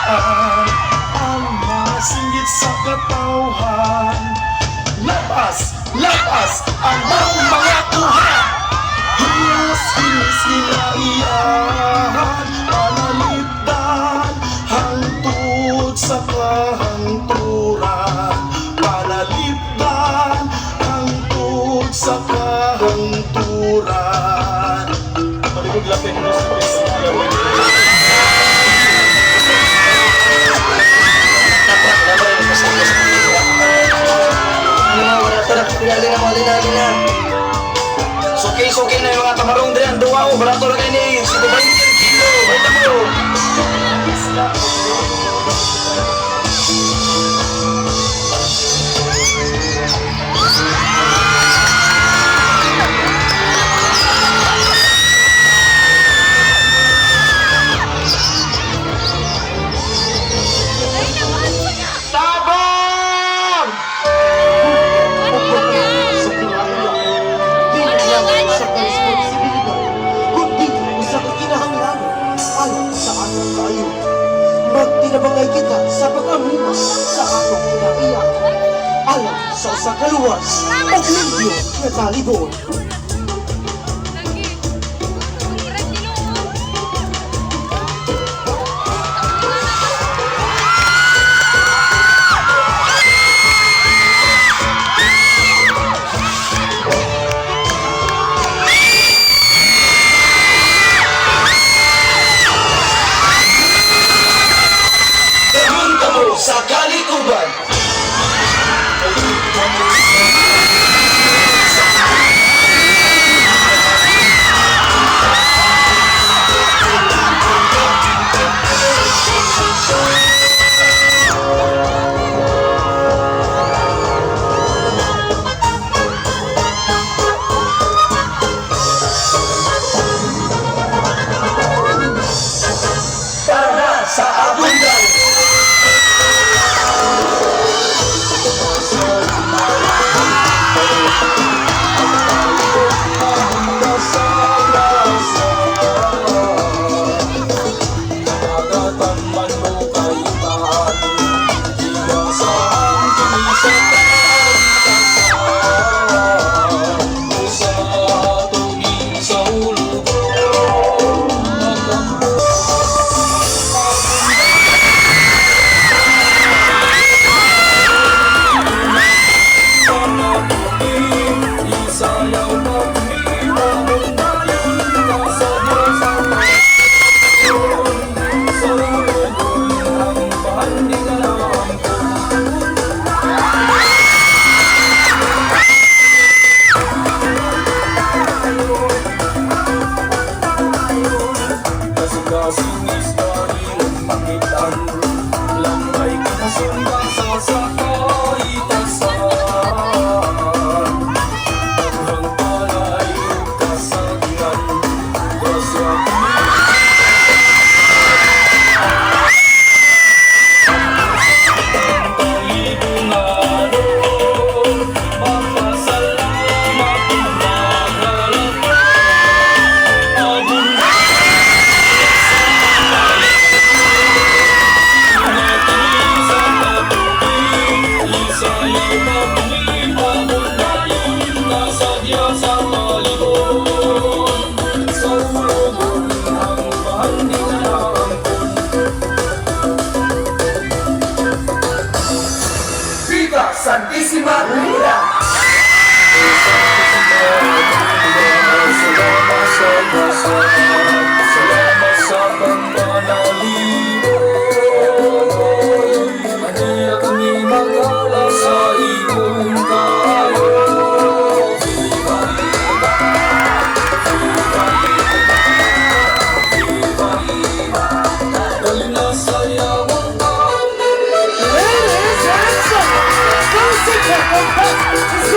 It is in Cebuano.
Ang mga singgit sa katawhan. Labas! Labas! Ang mga kuha! Hilas kinis kinaiyahan. Panalipdan hangtod sa kahangturan. Panalipdan hangtod sa kahangturan. Malikog lapin mo sa Alin na, alin na. Suki, suki na yung mga tamarong dyan. Duwa ko, barato na kayo ni 50 kilo. Baita mo. Tabang! Sa kinaiya, dili lang sa responsibilidad, kundi sa kinahanglanon alang sa atong kaayo. Magtinabangay kita sa pag-amuma sa atong kinaiya alang sa usa ka luwas ug limpyo nga talibon. Lagi. Murag Ginoo. Dayon kamo sa kalikuban. Para na sa abundang. Karagatan man o kayitaan, Inasahan kami sa kalikasan. Sa tuwing sa hulugan, Magampo. Isayaw maghiwalay dayon ka sa Diyos ang sa hulugan ang pandigalang. Kasing-kasing isda ilang makitan. Lambay kinasunda sa sakaitasan. Daghang palay kasagingan. Grasya. Palibunganon, Magpasalamat naghalata. Abunda sa katubig. Isayaw maghiwalay Nasadya sa palibon. Sa hulugon ang pandigalang. Viva Santissima Trinidad! Salamat sa grasya, salamat sa pagpanalipon. Aniya kami mag-ala sa iyong kaayo. Viva, viva, viva, viva, viva. Dali na sayawan Ladies and gentlemen, the second contestant is